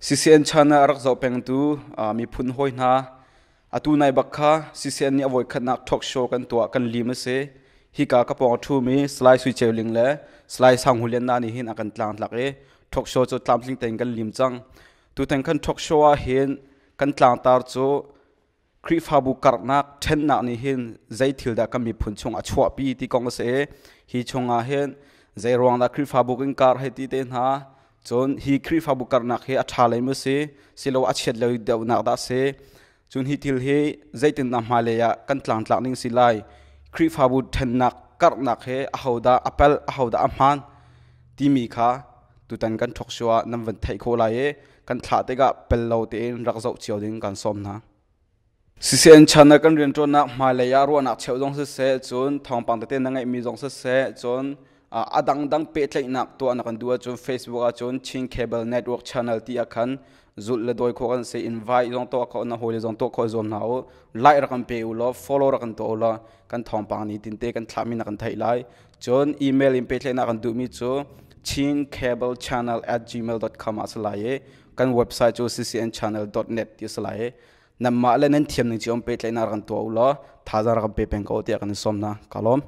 CCN channel a rak zoh pengtu miphun hawi hna, atu nai bak kha CCN nih a voikhatnak talk show kan tuah kan lim a si. Hika ka pawng a ṭhumi Salai Sui Ceu Ling le Salai Sang Hu Lian Na nih hin a kan tlangtlak i talk show cu tlamtling tein kan lim cang. Tutan kan talk show ah hin kan tlangtar cu Khrihfabu karhnak ṭhennak nih hin zei thil dah kan miphun chung a chuahpi ti kong a si i hi chungah hin zei ruang dah Khrihfabu kan karh hei ti te hna, cun hi Khrihfabu karhnak hi a ṭha lei maw si silo a chiat lei deuhnak dah si, cun hi thil hi zeitindah hmailei ah kan tlangtlak ning si lai, Khrihfabu ṭhennak karhnak hi ahodah a palh, ahodah a hmaan timi kha tutan kan talk show ah nan van theih khawh lai i kan thlah tikah pel lo tein rak zoh cio ding kan sawm hna. CCN channel kan rianṭuannak hmailei ah ruahnak cheuh zong siseh, cun thawngpang tete na ngeihmi zong siseh, cun a dangdang pehtlaihnak tuah na kan duh ahcun Facebook ahcun Chin Cable Network Channel ti ah khan zulh le dawi khawh kan si. Invite zong tuah khawh, na hawile zong tuah khawh zuam hna u. Like rak kan pe u law, follow rak kan tuah u law kan thawngpang ni tinte kan thlahmi na kan theih lai. Cun email in pehtlaihnak kan duhmi cu chincablechannel@gmail.com ah si lai i kan website cu ccnchannel.net ti a si lai i nanmah le nan thiam ning cio in pehtlaihnak rak kan tuah u law thazaang rak kan pe peng ko tiah kan in sawm hna. Ka lawm.